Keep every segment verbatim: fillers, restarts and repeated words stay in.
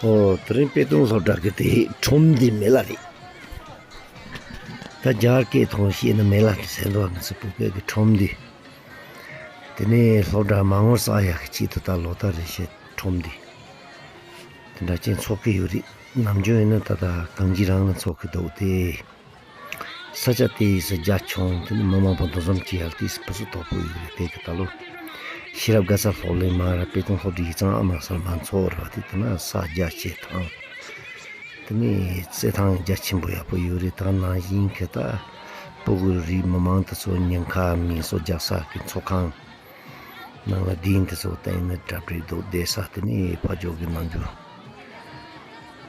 ཨོ། དེ་རིང་དཔེ་སྟོན་སློབ་གྲྭ་གི་དེ་ཁྲོམ་འདི་མེ་ལ་རེད། ད་རྒྱ་སྐད་ཐོག་བཤད་ན་མེ་ལ་རེད་ཟེར་འདུག་ང་ཚོ་བོད་སྐད་ཀྱི་ཁྲོམ་འདི། དེ་ནས་སློབ་གྲྭ་མ་དངུལ་བསགས་ཡག་གི་ཆེད་དུ་ད་ལོ་ལྟར་རེ་བཞིན་ཁྲོམ་འདི་དེ་འདྲ་ཅན་ཚོགས་ཀྱི་ཡོད་རེད། ནམ་རྒྱུན་ཡིན་ན་ད་ལྟ་གང་ཅི་རང་ལ་ཚོགས་ཀྱི་འདུག་སྟེ། ས་ཆ་དེ་ས་རྒྱ་ཆུང་། དེ་ནི་མི་མང་པོ་འདུ་འཛོམས་བྱེད་ཡག་དེ་ས་ཕུན་སུམ་ཚོགས་པོ་ཡོད་རེད། དེ་གི་ད་ལོ་ཤེས་རབ་དགའ་ཚལ་སློབ་གླིང་མ་ར་དཔེ་སྟོན་སློབ་གྲྭའི་ཡིག་ཚང་ཨ་མ་སར་མ་ཚོགས་ར་དེ་དེ་ན་ས་རྒྱ་ཆེ་ཐང་། དེ་ནི་རྩེད་ཐང་རྒྱ་ཆེན་པོ་ཡག་པོ་ཡོད་རེད། ད་ནང་བཞིན་གི་ད་སྤུ་གུ་རིགས་མི་མང་དེ་ཚོ་ཉིན་ཁ་མིང་གསོལ་རྒྱག་ས་གི་ཚོགས་ཁང་ནང་ལ་གདན་དེ་ཚོ་བསྟན་ནས་གྲ་སྒྲིག་འདུག་བསྡད་ས་དེ་ནི་ཕ་ཇོ་གི་ནང་རྒྱུ།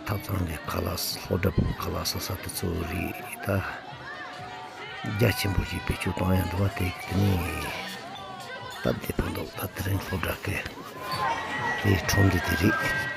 ཐབ་ཚང་གི་ཁ་ལག་སློབ་གྲྭ་ཁ་ལག་ཟ་ས་དེ་ཚོ་རེད་ད། རྒྱ་ཆེན་པོ་ཞིག་བེད་སྤྱོད་གཏོང་ཡ་འདུག་བ། དེ་དེ་ནས་སྟབས་བདེ་པོ་འདུག་ད་དེ་རིང་སློབ་གྲྭ་གི་དེའི་ཁྲོམ་འདི་དེ་རེད།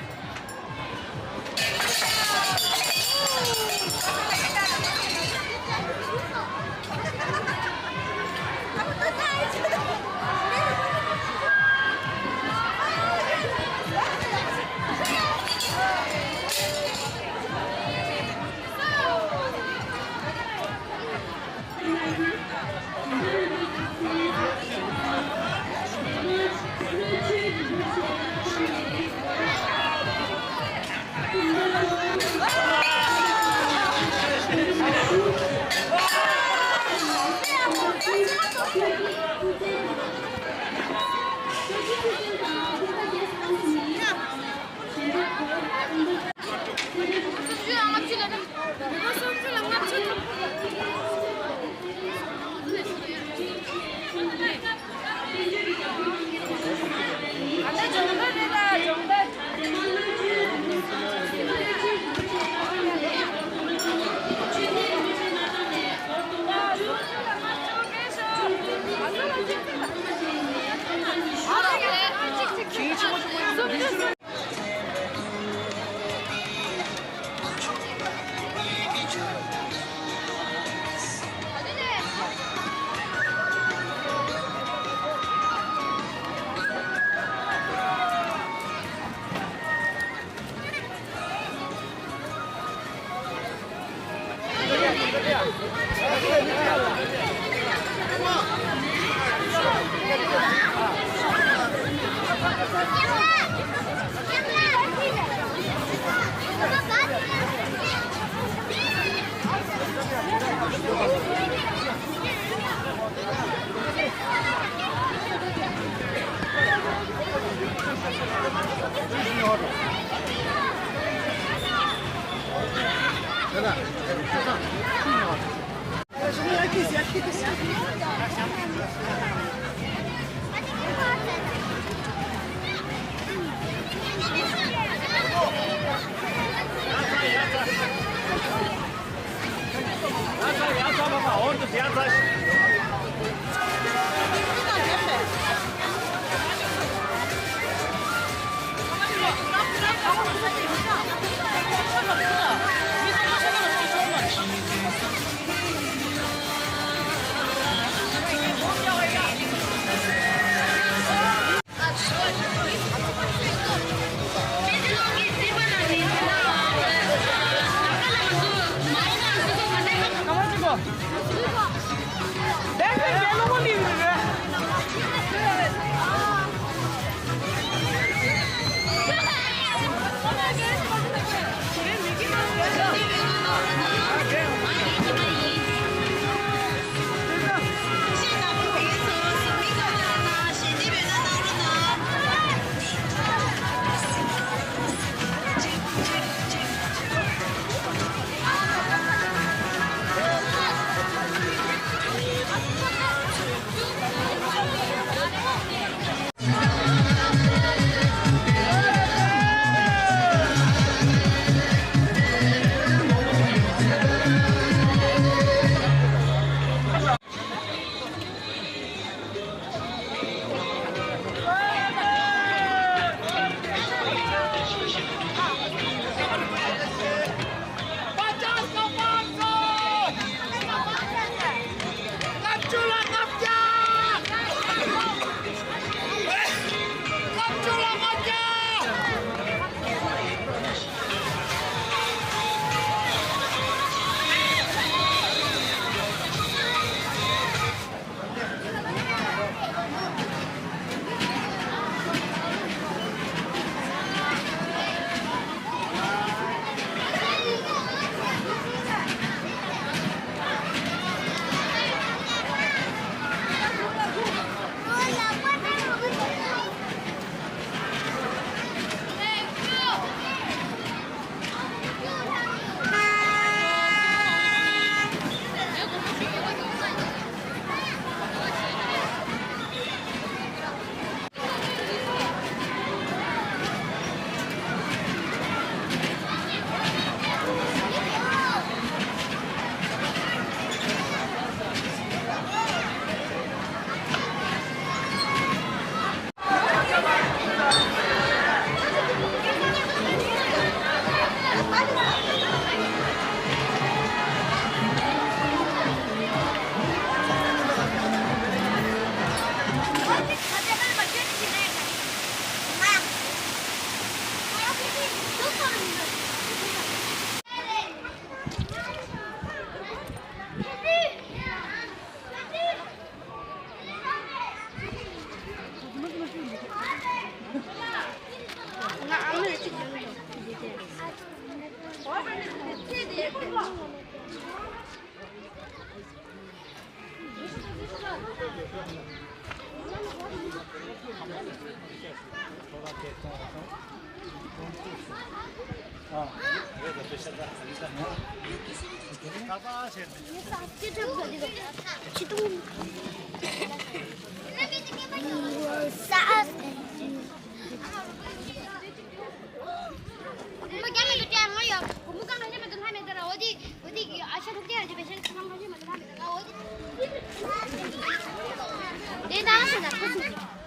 དེ་ད་ང་ཚོ་ལ་ཁུ་སིམ།